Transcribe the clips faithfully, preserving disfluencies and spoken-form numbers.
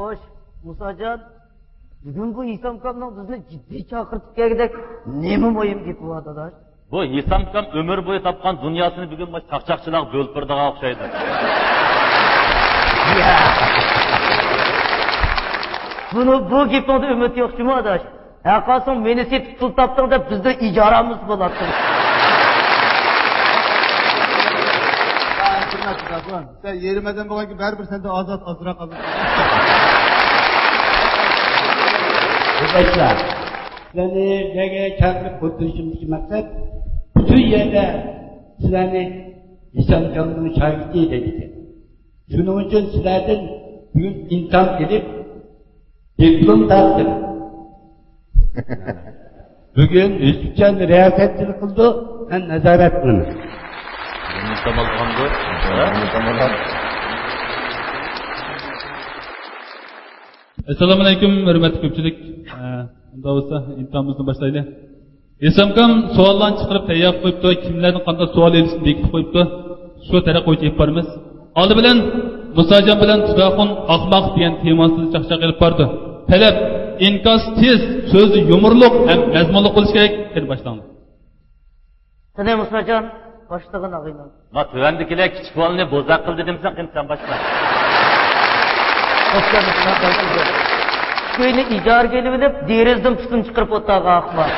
خوش، مۇساجان، بۈگۈن بۇ ھېسامكامنىڭ بىزنى جىددىي چاقىرتىپ كەلگۈدەك نېمە مۇھىم گېپى بار، داداش؟ بۇ ھېسامكام ئۆمۈر بويى تاپقان دۇنياسىنى بۈگۈن مۇشۇ چاقچاقچىلارغا بۆلۈپ بېرىدىغان ئوخشايدۇ. يا. بۇنى، بۇ گېپىڭدە ئۈمىد يوق جۇمۇ، ئاداش. ھەققاسىڭ مېنى سېتىپ پۇل تاپتىڭ دەپ بىزدە ئىجارەمىز بولاتتى. سەن يېرىم ئادەم بولغانكىن بەرىبىر سەندىن ئازاد ئازراق ئالىدۇ. قېرىنداشلار، سىلەرنى بۇ يەرگە چاقىرىپ ئولتۇرۇشۇمدىكى مەقسەت، پۈتۈن يەردە سىلەرنى ھېسامكامنىڭ شاگىرتى دەيدىكەن. شۇنىڭ ئۈچۈن سىلەردىن بۈگۈن ئىمتىھان ئېلىپ، دىپلوم تارتتىم. بۈگۈن ئۆزبېكچان رىياسەتچىلىك قىلىدۇ، مەن نازارەت قىلىمەن. ئەسسالامۇئەلەيكۇم، ھۆرمەتلىك كۆپچىلىك. ئە، ئۇنداق بولسا، ئىمتىھانىمىزنى باشلايلى. ھېسامكام سوئاللارنى چىقىرىپ تەييار قىلىپ قويۇپتۇ، كىملەردىن قانداق سوئال ئېلىشنى بېكىتىپ قويۇپتۇ. شۇ تەرەپ بويىچە ئېلىپ بارىمىز. ئالدى بىلەن مۇساجان بىلەن تۇداخۇن ئاقماق دېگەن تېما ئاستىدا چاقچاق ئېلىپ باردى. تەلەپ، ئىنكاس تېز، سۆزى يۇمۇرلۇق ھەم مەزمۇنلۇق بولۇشى كېرەك. قېنى باشلاڭلار. قېنى مۇساجان، باشلىغىن ئاغىنىم. ما تۆۋەندىكىلەر كىچىك بالىنى بوزەك قىلدى دېمىسەڭ، قېنى سەن باشلا. ئۆينى ئىجارىگە ئېلىۋېلىپ، دېرىزىدىن پۇتىنى چىقىرىپ ئولتۇرغان ئاقماق.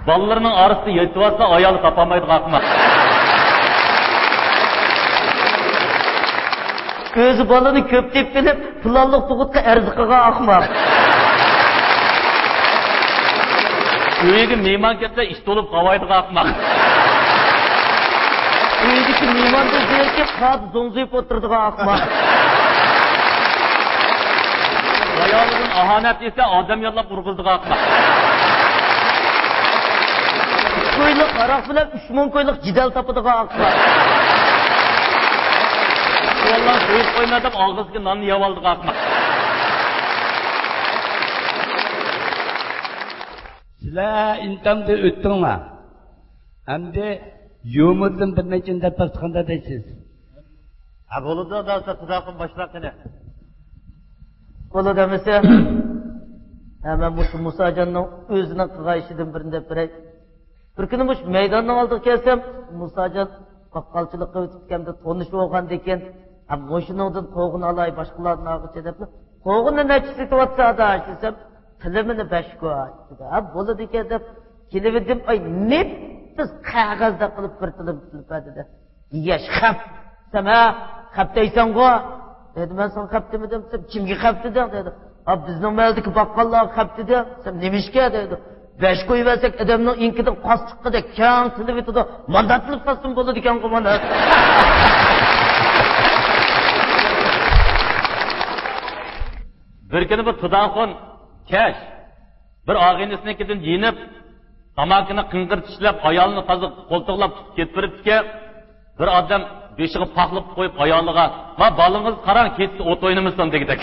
بالىلىرىنىڭ ئارىسىدا يېتىۋاتسا، ئايالى تاپالمايدىغان ئاقماق. ئۆزى بالىنى كۆپ تېپىپ كېلىپ، پىلانلىق تۇغۇتقا ئەرز قىلغان ئاقماق. ئۆيىگە مېھمان كەلسە، ئىش تولۇپ قاۋايدىغان ئاقماق. ئۆيدىكى مېھماندىن زېرىكىپ، قادا زوڭزىيىپ ئولتۇرىدىغان ئاقماق. ئايالىدىن ئاھانەت يېسە، ئادەم ياللاپ ئۇرغۇزىدىغان ئاقماق. ئۈچ كويلۇق ھاراق بىلەن ئۈچ مىڭ كويلۇق جېدەل تاپىدىغان ئاقماق. ئۇلار سويۇپ قويماي دەپ ئاغزىدىكى ناننى يەۋالىدىغان ئاقماق. سىلەر ئىمتىھاندىن ئۆتتۈڭلار. ئەمدى يۇمۇردىن بىر نەچچىنى دەپ باقساق قانداق دەيسىز؟ ھە، بولىدۇ، داسا تۇداقۇم باشلاق قېنى. بولىدۇ ئەمىسە. ھە، مەن مۇشۇ مۇساجاننىڭ ئۆزىنىڭ قىلغان ئىشىدىن بىرنى دەپ بېرەي. بىر كۈنى مۇشۇ مەيداننىڭ ئالدىغا كەلسەم، مۇساجان باققالچىلىق قىلىۋېتىپتىكەن، تونۇش بولغاندىكىن، ھە، مۇشۇنىڭدىن قوغۇن ئالاي، باشقىلاردىن ئالغۇچە دەپلا، قوغۇننى نەچچە سېتىۋاتىسەن ئاداش دېسەم، تىلىمىنى بەش كوي دېدى. ھە، بولىدىكەن دەپ كېلىۋىدىم، ئاي، نېپىز قەغەزدەك قىلىپ بىر تىلىم تىلىپ بەردى. دېگەچ، خەپ دېسەم، ھە، خەپ دەيسەنغۇ دېدى. مەن ساڭا خەپ دېمىدىم دېسەم، كىمگە خەپ دېدىڭ دېدى. ھە، بىزنىڭ مەھەللىدىكى باققاللارغا خەپ دېدىم دېسەم، نېمىشقا دەيدۇ. بەش كوي بەرسەك، ئادەمنىڭ ئېڭىكىدىن قاس چىققۇدەك كەڭ تىلىۋېتىدۇ. مانداق تىلىپ ساتسىمۇ بولىدىكەنغۇ مانا. بىر كۈنى بۇ تۇداخۇن كەچ بىر ئاغىنىسىنىڭكىدىن يېنىپ، تاماكىنى قىڭغىر چىشلەپ، ئايالىنى تازا قولتۇقلاپ تۇتۇپ كېتىپ بېرىپتىكەن. بىر ئادەم بېشىغا پاخلىق قويۇپ ئايالىغا، ما بالىڭىز قاراڭ، كېچىسى ئوت ئوينىمىسۇن دېگۈدەك.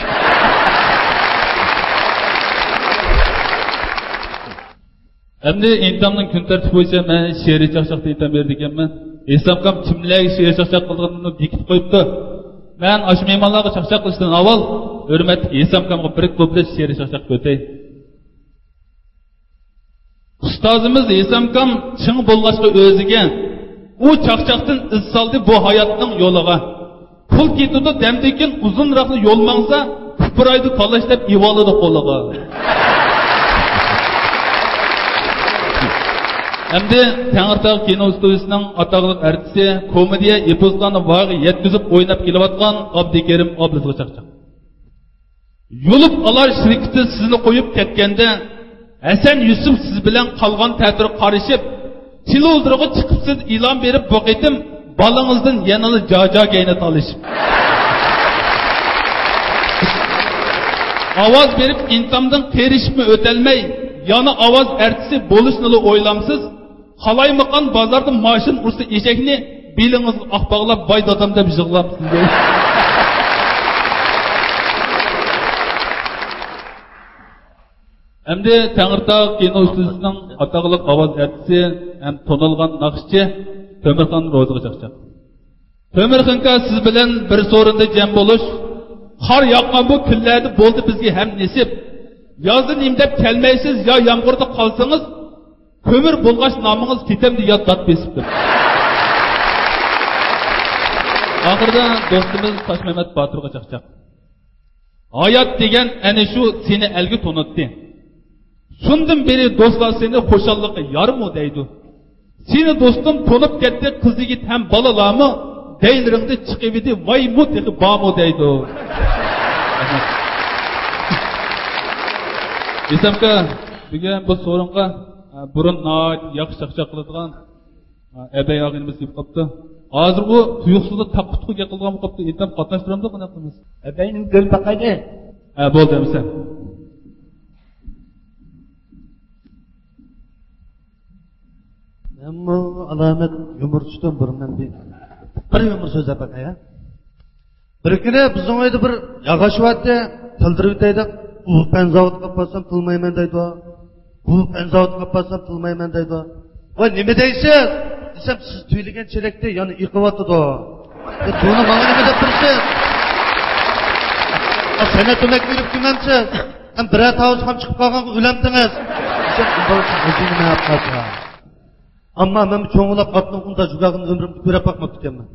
ئەمدى ئىمتىھاننىڭ كۈن تەرتىپى بويىچە مەن شېئىرىي چاقچاقتا ئىمتىھان بېرىدىكەنمەن. ھېسامكام كىملەرگە شېئىر چاقچاق قىلىدىغىنىنى بېكىتىپ قويۇپتۇ. مەن ئاشۇ مېھمانلارغا چاقچاق قىلىشتىن ئاۋۋال ھۆرمەتلىك ھېسامكامغا بىر كۇپلېت شېئىرىي چاقچاق ئۆتەي. ئۇستازىمىز ھېسامكام چىڭ بولغاچقا ئۆزىگە، ئۇ چاقچاقتىن ئىز سالدى بۇ ھاياتنىڭ يولىغا. پۇل كېتىدۇ دەمدىن كېيىن، ئۇزۇنراقلا يول ماڭسا، پۇپرايدۇ تالاش دەپ ئېۋالىدۇ قولىغا. ئەمدى تەڭرىتاغ كىنو ئىستۇدىيىسىنىڭ ئاتاقلىق ئارتىسى، كومېدىيە ئېپىزوتلارنى ۋايىغا يەتكۈزۈپ ئويناپ كېلىۋاتقان ئابدۇكېرىم ئابلىزغا چاقچاق. يۇلۇپ ئالار شىركىتى سىزنى قويۇپ كەتكەندە، ھەسەن يۈسۈپ سىز بىلەن قالغان تەتۈرگە قارىشىپ، تېلېۋىزورغا چىقىپسىز ئېلان بېرىپ، بۇ قېتىم بالىڭىزدىن يەنىلا جاجاگەينى تالىشىپ. ئاۋاز بېرىپ ئىمتىھاندىن قېرىشىپمۇ ئۆتەلمەي، يەنە ئاۋاز ئارتىسى بولۇشنىلا ئويلامسىز؟ قالايمىقان بازاردا ماشىنا ئۇرسا ئېشەكنى، بېلىڭىزگە ئاق باغلاپ، ۋاي دادام دەپ يىغلاپسىز. ئەمدى تەڭرىتاغ كىنو ئىستۇدىيىسىنىڭ ئاتاقلىق ئاۋاز ئارتىسى ھەم تونۇلغان ناخشىچى تۆمۈرخان روزىغا چاقچاق. تۆمۈر خىنكا، سىز بىلەن بىر سورۇندا جەم بولۇش. قار ياغقان بۇ كۈنلەردە بولدى بىزگە ھەم نېسىپ. يازدا نېمە دەپ كەلمەيسىز، يا يامغۇردا قالسىڭىز، كۆمۈر بولغاچ نامىڭىز كېتەمدۇ يا دات بېسىپ دەپ. ئاخىرىدا دوستىمىز تاشمەمەت باتۇرغا چاقچاق. ھايات دېگەن ئەنە شۇ، سېنى ئەلگە تونۇتتى. شۇندىن بېرى دوستلار سېنى خۇشاللىققا يارمۇ دەيدۇ. سېنى دوستۇم تونۇپ كەتتى، قىز يىگىت ھەم بالىلارمۇ، دەيلىرىڭدە چىقىۋىدى، ۋايمۇ تېخى بارمۇ دەيدۇ. ئېسەمكا، بۈگۈن بۇ سورۇنغا، ئە، بۇرۇن ناھايىتى ياخشى چاقچاق قىلىدىغان، ئە، ئەبەي ئاغىنىمىز كېلىپ قاپتۇ. ھازىر ئۇ تۇيۇقسىزلا تاق پۇتقا يىقىلغان بولۇپ قاپتۇ. ئىنتام قاتناشتۇرامدۇ، قانداق قىلىمىز؟ ئەبەينى كۆرۈپ باقايلى. ھە، بولدى ئەمىسە. مەنمۇ ئالامەت يۇمۇر چۈشتىن بۇرۇن مەن بىر، بىر يۇمۇر سۆزلەپ باقاي، ھە؟ بىر كۈنى بىزنىڭ ئۆيدە بىر ياغاچ بارتى، تىلدىرىۋېتەيدۇق. ئۇ پەن زاۋۇتىغا ئاپارسام تىلمايمەن دەيدۇ. بۇ پەن زاۋۇتىغا ئاپارسام تىلمايمەن دەيدۇ. ۋاي، نېمە دەيسىز؟ دېسەم، سىز تۈيلىگەن چېلەكتە يەنە ئېقىۋاتىدۇ. يا، بۇنى ماڭا نېمە دەپ تۇرىسىز؟ يا، سەنئەت ئۆمەك بېرىپ كۈمەمسىز؟ ھەم بىرەر تاۋۇز خام چىقىپ قالغانغا ئۆلەمتىڭىز. دېسەم، ئۇنداق ئۆزى نېمە قىلىدۇ؟ ئەمما مەن چوڭلاپ ئاتنىڭ ئۇنداق جۈگەغىنى ئۆمرۈمدە كۆرۈپ باقماپتىكەنمەن.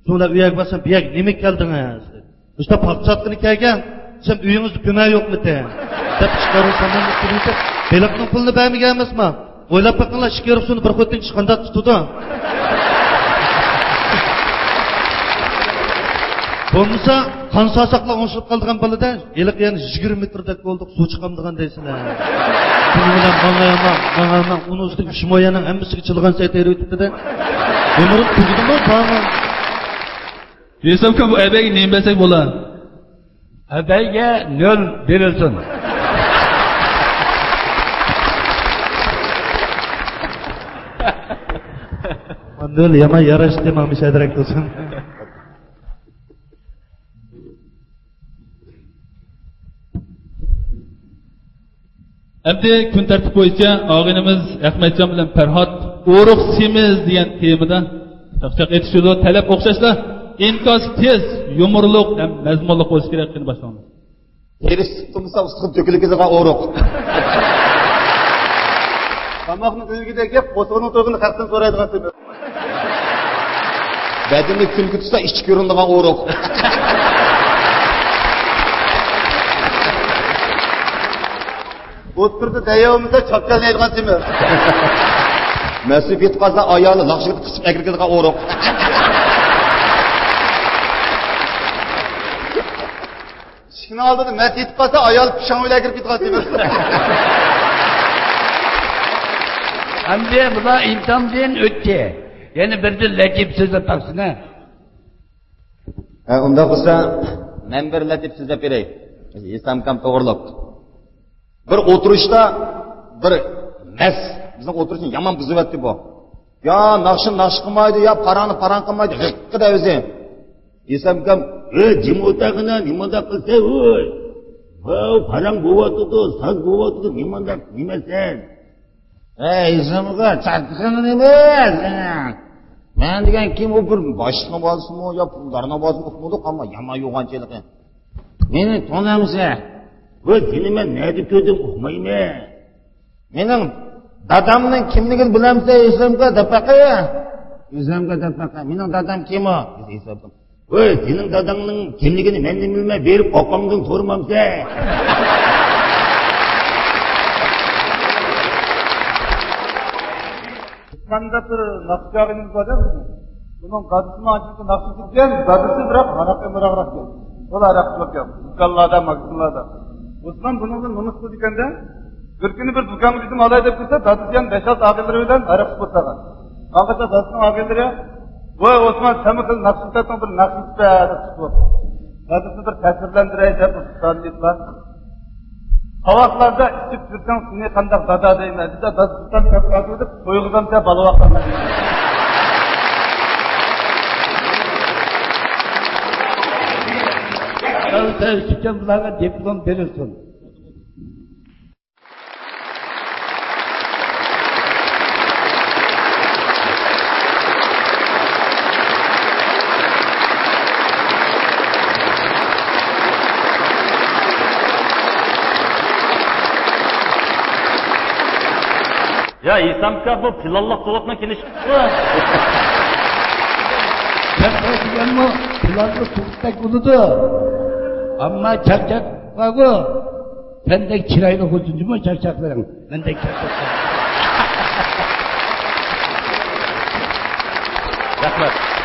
شۇڭلا ئۆيگە بارسام، بۇ يەرگە نېمە كەلدىڭىز؟ مۇشۇنداق پاختا ساتقىلى كەلگەن. دېسەم، ئۆيىڭىزدە كۆمەك يوقمىتى؟ دەپ ئىچكارى سامان ئۈستىگە، بېلىقنىڭ پۇلىنى بەرمىگەن ئەمەسما؟ ئويلاپ بېقىڭلار، ئىچكىرى سۇنى بىر خوتۇن كىشى قانداق تۇتىدۇ؟ بولمىسا، قان ساقساقلا ئوڭشىلىپ قالىدىغان بالىدە ھېلىقى يەنە يىگىرمە مېتىردەك بولدۇق، سۇ چىقامدىغان دەيسىلەر. بۇنىڭ بىلەن ماڭايمەن، ماڭايمەن، ئۇنىڭ ئۈستىگە ئۈچ مو يەرنىڭ ھەممىسىگە چىلىغان سەي تېرىۋېتىپتىدە. ئۆمرۈم تۈگىدىمۇ، بارمۇ؟ ھېسابكا بۇ ئەبەيگە نېمە بەرسەك بولا؟ ئەبەيگە نۆل بېرىلسۇن. نۆل يامان ياراشتى، ماڭا مۇشەدىرەك تۇرسۇن. ئەمدى كۈن تەرتىپ بويىچە ئاغىنىمىز ئەخمەتجان بىلەن پەرھات ئورۇق سېمىز دېگەن تېمىدا چاقچاق ئېتىشىدۇ. تەلەپ ئوخشاشلا ئىنكاس تېز، يۇمۇرلۇق ھەم مەزمۇنلۇق بولۇشى كېرەك. قېنى باشلاڭلار. تېرىسى سىقىلمىسا ئۇستىغا تۆكۈلۈپ كېتىدىغان ئورۇق. تاماقنى ئۈنگۈدەك يەپ، قورسىقىنىڭ تويىقىنى خەقتىن سورايدىغان سېمىز. بەدىنى كۈلكە تۇتسا ئىچى كۆرۈنىدىغان ئورۇق. ئوتتۇرىدا دەيەۋ بولمىسا چاپچالنايدىغان سېمىز. مەسىپ يېتىپ قالسا ئايالى لاخشىغا قىچىپ ئەكىرىپ كېتىدىغان ئورۇق. ئىشىكنىڭ ئالدىدا مەس يېتىپ قالسا ئايالى پىشاڭ بىلەن ئەكىرىپ كېتىدىغان سېمىز. ئەمدى بۇلار ئىمتىھاندىن ئۆتتى. يەنە بىردىن لەتىپ سۆزلەپ باقسىنا. ھە، ئۇنداق بولسا، مەن بىر لەتىپ سۆزلەپ بېرەي. ھېسامكام توغرۇلۇق. بىر ئولتۇرۇشتا بىر مەس، بىزنىڭ ئولتۇرۇشنى يامان بۇزۇۋەتتى بۇ. يا ناخشىنى ناخشا قىلمايدۇ، يا پاراڭنى پاراڭ قىلمايدۇ، غىققىدە ئۆزى. ھېسامكام، ھۆي، جىم ئولتۇرغىنا، نېمانداق قىلسەن، ھۆي؟ ھۆي، پاراڭ بوۋاتىدۇ، ساز بوۋاتىدۇ، نېمانداق نېمە سەن؟ ھەي، ھېسامكا، چاتىقىڭ نېمە سېنىڭ؟ مەن دېگەن كىم؟ ئۇ بىر باشلىقنىڭ بالىسىمۇ يا پۇلدارنىڭ بالىسىمۇ ئۇقمىدۇق، ئەمما يامان يوغانچىلىقى. مېنى تونۇمسەن؟ ۋاي، سېنى مەن نەدە كۆردۈم، ئۇقمايمەن. مېنىڭ دادامنىڭ كىملىكىنى بىلەمسەن، ھېسامكا، دەپ باقاي. ھېسامكا، دەپ باقاي. مېنىڭ دادام كىم ئۇ؟ ھېسامكا. ۋاي، سېنىڭ داداڭنىڭ كىملىكىنى مەندىن بىلمەي بېرىپ ئاپاڭدىن سورىمامسەن؟ ئۇسمان دەپ بىر ناخشىچى ئاغىنىمىز بار ئىدى. بۇنىڭ دادىسىمۇ ئانچىلىك ناخشىچى ئىكەن، دادىسى بىراق ھاراققا ئامراقراق ئىكەن. تولا ھاراق ئىچىدىكەن. دۇكانلاردا، ماگىزىنلاردا. ئۇسمان بۇنىڭدىن نومۇس قىلىدىكەن-دە. بىر كۈنى بىر دۇكانغا بېزىم ئالاي دەپ كىرسە، دادىسى يەنە بەش-ئالتە ئاغىنىلىرى بىلەن ھاراق ئىچىپ ئولتۇرغان. ئاڭغىچە دادىسىنىڭ ئاغىنىلىرى، ۋاي ئوسمان، سەنمۇ خېلى ناخشا ئېيتاتتىڭ، بىر ناخشا ئېيتىپ بەر دەپ چىقىپ. دادىسىنى بىر تەسىرلەندۈرەي دەپ، ئۇ دۇكاننى ئېيتقان. قاۋاقلاردا ئىچىپ يۈرسەڭ، سېنى قانداق دادا دەيمەن، دېسە، دادىسى دۇكان تەرەپكە ئاتىۋېتىپ، تويغۇزامسەن بالىۋاقلارنى. سەن ئىكەن بۇلارغا دىپلوم بېرىلسۇن. يا ھېسامكا، بۇ پىلانلىق تۇغۇتنىڭ كېلىشى. چاقچاق دېگەنمۇ پىلانلىق تۇغۇتتەك بولىدۇ. ئەمما چاقچاق بارغۇ، سەندەك چىرايلىق بولسۇن جۇمۇ چاقچاقلىرىڭ. مەندەك چاقچاق. رەھمەت.